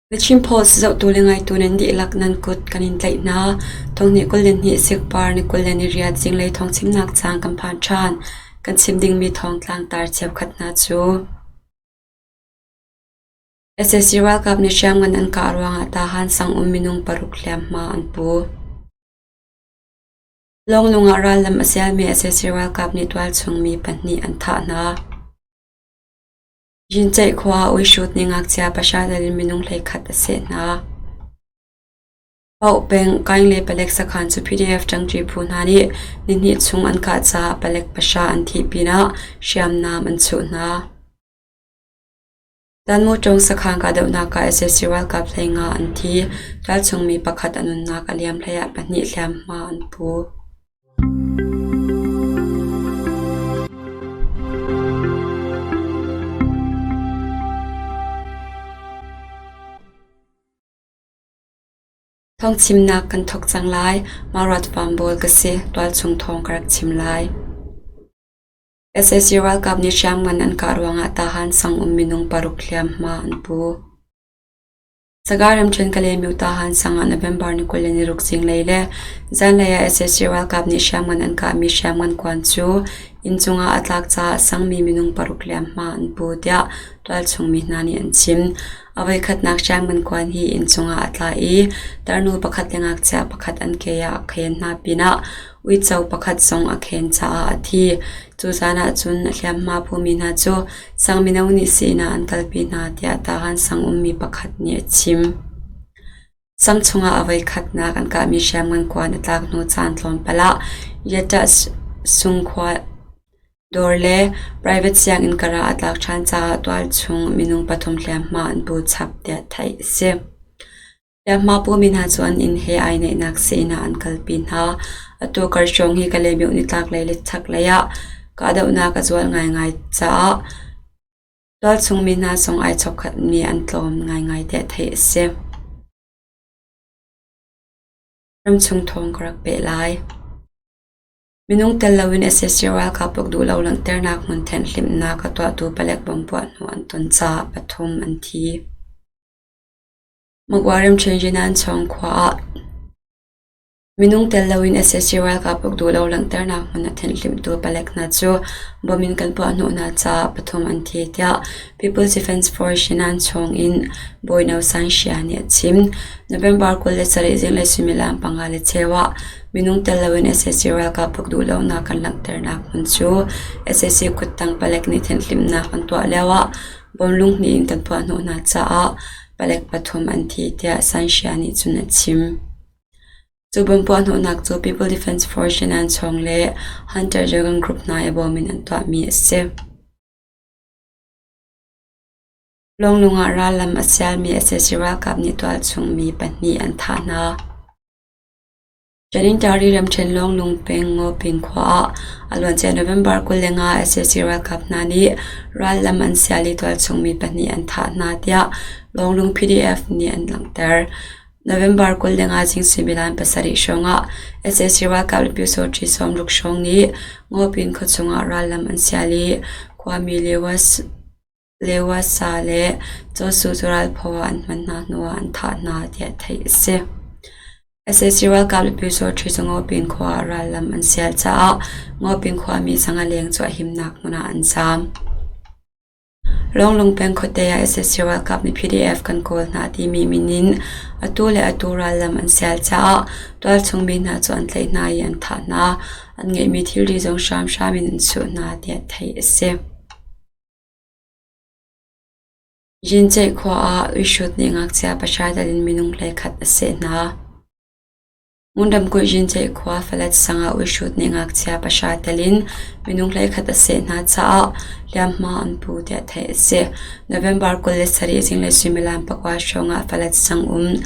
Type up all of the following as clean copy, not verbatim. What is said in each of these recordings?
The Chin Post zohtu le ngaitu nan dihlak nan kut kan in tlaih hna. Thonghnih 22 sikpar ni 28 zinglei thawngchimnak caang kan phan ṭhan. Kan chim dingmi thawngtlang tar cheukhat hna cu. Sac ralkap nih hriamngan an kah ruangah Tahan sang um minung paruk hliamhma an pu. Lawnglung ah rallam a sialmi sac ralkap nih tualchung mi pahnih an thah hna. Yinceih khua ah uihrut nih ngakchia pahra dal in minung 11 a seh hna. Paoh peng Kaing le palek sakhan cu PDF ṭangṭi phu hna nih nihnih chung an kah caah palek pahra an thih pinah hriamnam an chuh hna. Tanmawṭawng sakhan kahdohnak ah sac ralkap 15 an thi. Tualchung mi pakhat a nunnak a liam hleiah pahnih hliamhma an pu. Thawngchimnak kan thawk cang lai. Mah Farm ka si. Tualchung thawng ka rak chim lai. Sac ralkap nih hriamngan an kah ruangah Tahan sang um minung paruk hliamhma an pu. Sagaing ramṭhen Kalaymyo Tahan sang ah November ni 26 zinglei le zanlei ah sac ralkap nih hriamngan an kahmi hriamngan kuan cu inn cungah a tlak caah sangmi minung paruk hliamhma an pu tiah tualchung mi hna nih an chim. A voikhatnak hriamngan kuan hi inn cungah a tla i tarnu pakhat le ngakchia pakhat an ke ah a khen hna pinah uico pakhat zong a khen caah a thi. Cu zan ah cun a hliamhma phumi hna cu sang mino nih sii ah an kalpi hna tiah Tahan sang ummi pakhat nih a chim. Sang chungah a voikhatnak an kahmi hriamngan kuan a tlak hnu caan tlawmpal ah Yattah sungkhua dawr le private sianginn karah a tlak ṭhan caah tualchung minung pathum hliamhma an pu chap tiah theih a si. Hliamhma pumi hna cu an inn he ai naihnak sii ah an kalpi hna. Atu karhrawng hi Kalaymyo nitlaklei le chaklei ah kahdohnak a zual ngaingai caah tualchung mi hna zong ai chawkhatmi an tlawm ngaingai tiah theih a si. Ramchung thawng ka rak peh lai. Minung tel loin sac ralkap uk duhlo langhternak hmun thenhhlimhnak a tuahtu palek bomb puah hnu an ton caah pathum an thi. Magwa ramṭhen Yunnan-Chong khua ah minung tel loin sac ralkap uk duhlo langhternak hmun a thenhhlimhtu palek hna cu bom in kan puahhnawh hna caah pathum an thi tiah People's Defense Force Yunnan-Chong in Bawi No San Shia nih a chim. November 27 zinglei suimilam panga le cheu ah minung tel loin sac ralkap uk duhlonak kan langhternak hmun cu sac kuttang palek nih thenhhlimhnak an tuah lioah bom lunghnih in kan puahhnawh hna caah palek pathum an thi tiah Sanshia nih cun a chim. Cu bomb puahhnawhnak cu People Defense Force Yunnan Chawng le Hunter Dragon Group hna i bawm in an tuahmi a si. Lawnglung ah rallam a sialmi sac ralkap nih tualchung mi pahnih an thah hna. Tanintari ramṭhen Lawnglung peng Ngawping khua ah a luancia November 25 sac ralkap hna nih rallam an sial i tualchung mi pahnih an thah hna tiah Lawnglung PDF nih an langhter. November 25 zing suimilam pasarih hrawng ah sac ralkap le pyusawṭi sawmruk hrawng nih Ngawpin khuachung ah rallam an sial i khuami Lewasa le Cawsu cu ralphaw ah an hman hna hnuah an thah hna tiah theih a si. Sac ralkap le pyusawṭhi cu Ngawpin khua ah rallam an sial caah Ngawpin khuami sanga leng cu a himnak hmun ah an zaam. Lawnglung peng khuate ah sac ralkap nih PDF kan kawl hna timi min in atu le atu rallam an sial caah tualchung mi hna cu an tlaih hna i an thah hna. An ngeihmi thilri zong hramhram in an chuh hna tiah theih a si. Yinceih khua ah uihrut nih ngakchia pahra dal in minung 11 a seh hna. Ngun ramkulh Yinceih khua Falat sang ah uihrut nih ngakchia pahra tel in minung 11 a seh hna caah hliamhma an pu tiah theih a si. November 27 zinglei suimilam pakua hrawng ah Falat sang um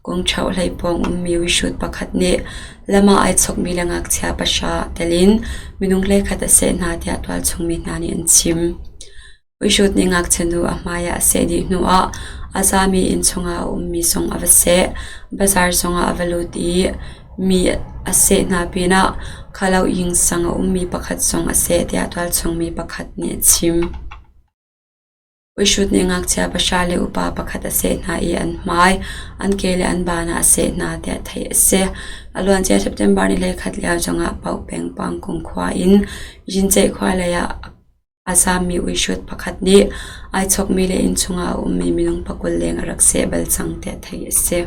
Kungṭhoh hlei pawng ummi uihrut pakhat nih lam ah ai chokmi le ngakchia pahra tel in minung 11 a seh hna tiah tualchung mi hna nih an chim. Uihrut nih ngakchia nu a hmai ah a seh dih hnuah a zami inn chungah a ummi zong a va seh. Bazaar zongah a va lut i mi a seh hna pinah Khalo-ing sang a ummi pakhat zong a seh tiah tualchung mi pakhat nih a chim. Uihrut nih ngakchia pahra le upa pakhat a seh hna i an hmai, an ke le an baan ah a seh hna tiah theih a si. A luancia September ni 11 lio zongah Paoh peng Pangkung khua in Jinceih khua lei ah a zaammi uihrut pakhat nih ai chawkmi le innchung ah a ummi minung pakul leng a rak seh bal cang tiah theih a si.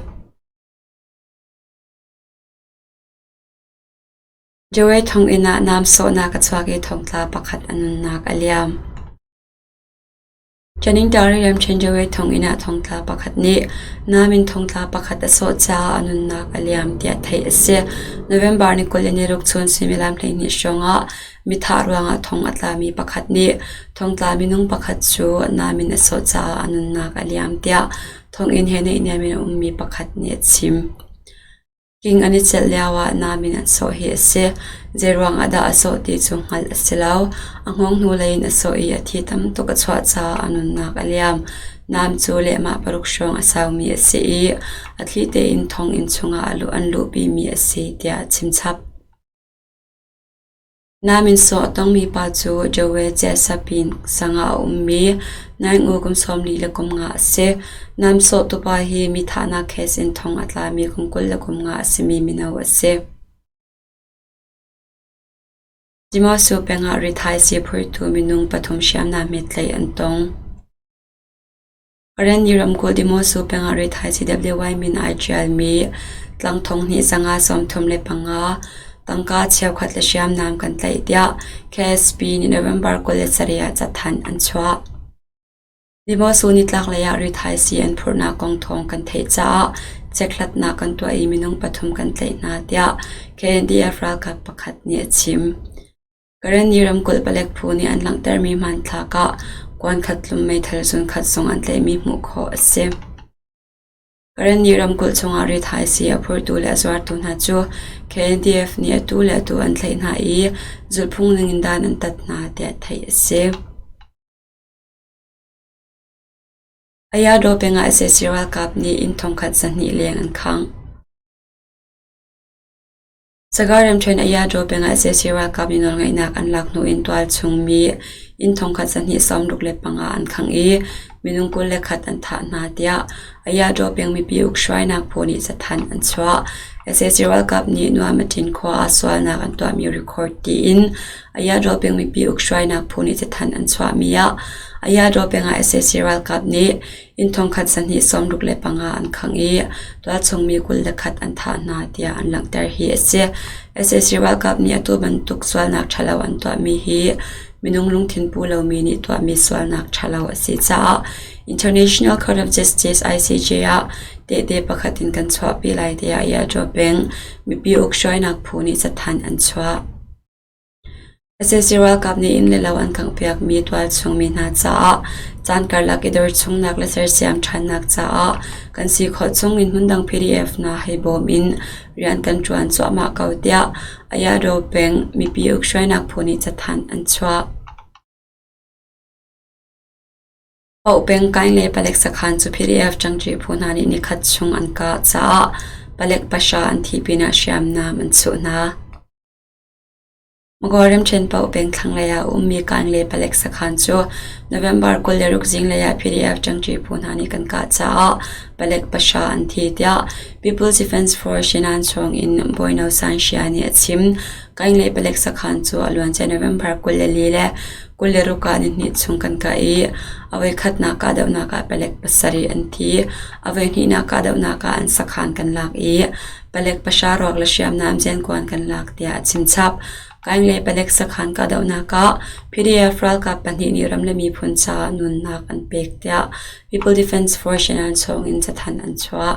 Joey thonginn ah naam sawhnak a chuak i thongtla pakhat a nunnak a liam. Caningtari ramṭhen Joey thonginn ah thongtla pakhat nih naam in thongtla pakhat a sawh caah a nunnak a liam tiah theih a si. November ni 26 chun suimilam 12 hrawng ah mithah ruangah thong a tlami pakhat nih thongtla minung pakhat cu naam in a sawh caah a nunnak a liam tiah thonginn he naihniam in a ummi pakhat nih a chim. King an i celh lioah naam in an sawh hi a si. Zeiruang ah dah a sawh ti cu hngalh a si lo. A hngawng hnulei in a sawh i a thi tam tuk a chuah caah a nunnak a liam. Naam cu lehmah paruk hrawng a saumi a si i a thli tein thonginn chungah an luhpimi a si tiah a chimchap. Naam in sawh a tongmi pa cu Joe Chesapeake sang ah a ummi Naingu kum 45 a si. Naam sawhtu pa hi mi thahnak case in thong a tlami kum 23 a simi mino a si. Dimosu peng ah rithaisii phurtu minung pathum hriamnam he tlaih an tong. Karenni ramkulh Dimosu peng ah rithaisii CWY min ai ṭialmi tlang thonghnih 535 tangka cheukhat le hriamnam kan tlaih tiah KSP nih November 27 ah cathanh an chuah. Dimosu nitlaklei ah rithaisii an phurhnak kong thawng kan theih caah chekhlatnak kan tuah i minung pathum kan tlaih hna tiah KNDF ralkap pakhat nih a chim. Karenni ramkulh palek phu nih an langhtermi hmanthlak ah kuan khat tlum meithal zun khat zong an tlaihmi hmuh khawh a si. Karenni ramkulh chungah rithaisii a phurtu le a zuartu hna cu KNDF nih atu le atu an tlaih hna i zulhphung ningin dan an tat hna tiah theih a si. Ayadaw peng ah sac ralkap nih inn thongkhat 200 leng an khangh. Saga ramṭhen Ayadaw peng ah sac ralkap nih nawlngeihnak an lak hnu in tualchung mi inn thongkhat 265 an khangh i minung 21 an thah hna tiah Ayadaw peng mipi ukhruainak phu nih cathanh an chuah. Sac ralkap nih Nuamaṭin khua ah sualnak an tuahmi record tiin Ayadaw peng mipi ukhruainak phu nih cathanh an chuahmi ah Ayadaw peng ah sac ralkap nih Inn thongkhat 265 an khangh i tualchung mi 21 an thah hna tiah an langhter hi a si. Sac ralkap nih atu bantuk sualnak ṭhalo an tuahmi hi minung lungthin pu lomi nih tuahmi sualnak ṭhalo a si caah International Court of Justice ICJ ah tehte pakhat in kan chuahpi lai tiah Yadaw peng mipi ukhruainak phu nih cathanh an chuah. Sac ralkap nih inn le lo an khanghpiakmi tualchung mi hna caah caan karlak i dorchungnak le sersiam ṭhannak caah kan si khawh chung in hmundang PDF hna hei bawm in rian kan ṭuan cuahmah ko tiah Ayadaw peng mipi ukhruainak phu nih cathanh an chuah. Paoh peng Kaing le palek sakhan cu PDF ṭangṭi phu hna nih nikhat chung an kah caah palek pahra an thih pinah hriamnam an chuh hna. Magaw ramṭhen paoh peng thlanglei ah a ummi Kangle palek sakhan cu November 26 zinglei ah PDF ṭangṭi phu hna nih kan kah caah palek pahra an thi tiah People's Defense Force Henan chung in Bawino San Shia nih a chim. Kangle palek sakhan cu a luancia November 24 le 26 ah nihnih chung kan kah i a voikhatnak kahdohnak ah palek pasarih an thi. A voihnihnak kahdohnak ah an sakhan kan lak i Palek pahra ruak le hriamnam zenkuan kan lak tiah a chimchap. Kaing le palek sakhan kahdohnak ah PDF ralkap pahnih nih ram le miphun caah nunnak an pek tiah People Defense Force Shannan chung in cathanh an chuah.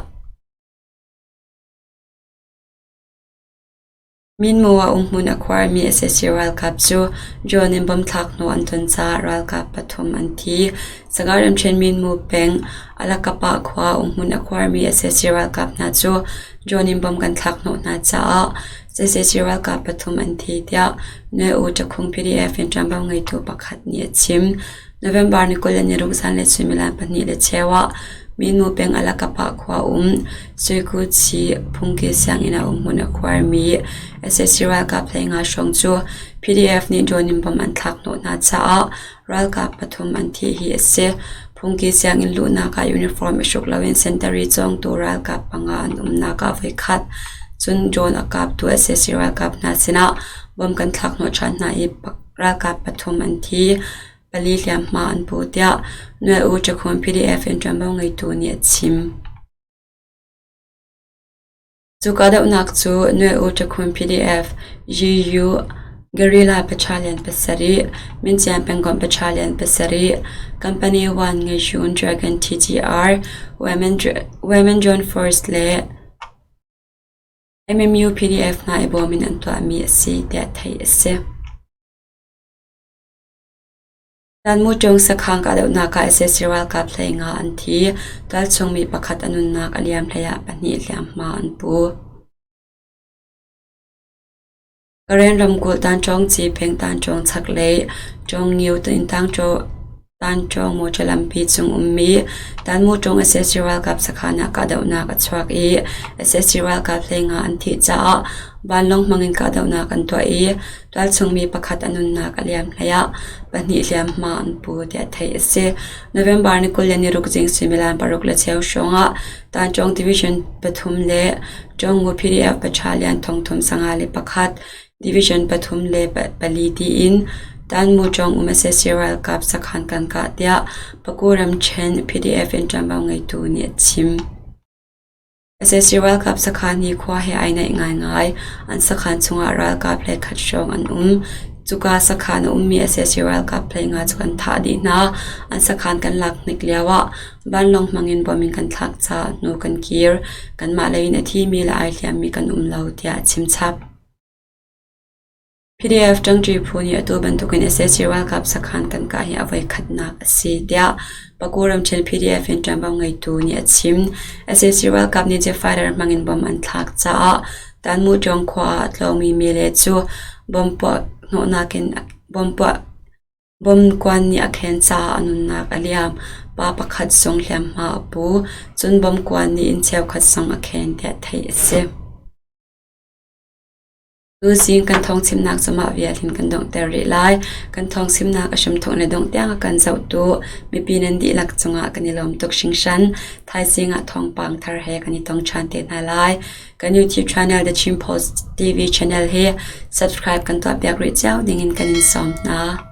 Minmu ah umhmun a khuarmi sac ralkap cu drone in bomb thlak hnawh an ton caah ralkap pathum an thi. Sagaing ramṭhen Minmu peng Alakapa khua umhmun a khuarmi sac ralkap hna cu drone in bomb kan thlak hnawh hna caah sac ralkap pathum an thi tiah Nwe-U Ṭakhung PDF in ṭuanvo ngeitu pakhat nih a chim. November ni 26 zanlei suimilam 2:15 ah Minmu peng Alakapa khua um Suikuchi phungki sianginn ah umhmun a khuarmi sac ralkap 15 hrawng cu PDF nih drone in bomb an thlak hnawh hna caah ralkap pathum an thih hi a si. Phungki sianginn luhnak ah uniform i hruk loin sentari cawngtu ralkap panga an umnak ah voikhat cun drone a kaptu sac ralkap hna sinah bom kan thlak hnawh ṭhan hna i ralkap pathum an thi. Pali hliamhma an pu tiah Nuai U Chakhun PDF in ṭuanvo ngeitu nih a chim. Cu kahdohnak cu Nuai U Chakhun PDF, GU, Guerrilla Battalion pasarih, Mincian pengkomh Battalion pasarih, Company 1 Ngeihun Dragon TGR, Women Joint Force le MMU PDF hna i bawm in an tuahmi a si tiah theih a si. Tanmuṭung sakhan kahdohnak ah sac ralkap 15 an thi. Tualchung mi pakhat a nunnak a liam hleiah pahnih hliamhma an pu. Karen ramkulh Tanṭawngci peng Tanṭawng chaklei Ṭawngngio Tanṭawng mawṭaw lampi cung ummi Tanmuṭung sac ralkap sakhan ah kahdohnak a chuak i sac ralkap 15 an thih caah vanlawng hmangin kahdohnak an tuah i Tualchung mi pakhat a nunnak a liam hleiah pahnih hliamhma an pu tiah theih a si. November ni 26 zing suimilam 6:15 hrawng ah Tanṭawng Division pathum le Ṭawngngu PDF Battalion 31 Division pathum le pali tiin Tanmu ṭawng um sac ralkap sakhan kan kah tiah Paku ramṭhen PDF in ṭuanvo ngeitu nih a chim. Sac ralkap sakhan hi khua he ai naih ngaingai. An sakhan chungah ralkap hleikhat hrawng an um. Cuka sakhan a ummi sac ralkap hleinga cu kan thah dih hna. An sakhan kan lak hnik lioah vanlawng hmangin bom in kan thlak caah hnu kan kir. Kanmah lei in a thimi le ai hliammi kan um lo, tiah a chim chap. PDF ṭangṭi phu nih atu bantukin sac ralkap sakhan kan kah hi a voikhatnak a si, tiah Paku ramṭhen PDF in ṭuanvo ngeitu nih a chim. Sac ralkap nih jet fighter hmangin bomb an thlak caah Tanmuṭawng khua ah a tlawngmi mile cu bomb puah hnawhnak in bomb kuan nih a khen caah a nunnak a liam. Pa pakhat zong hliamhma a pu. Cun bomb kuan nih inn cheukhat zong a khen tiah theih a si. Tuzing kan thawngchimnak cu mah vial hin kan donghter rih lai. Kan thawngchimnak a hramthawk le dongh tiang a kan zohtu mipi nan dihlak cungah kan i lawm tuk hringhran. Thaizing ah thawngpang thar he kan i tong ṭhan te hna lai. Kan YouTube channel The Chin Post TV channel hi subscribe kan tuahpiak rih cio dingin kan in sawm hna.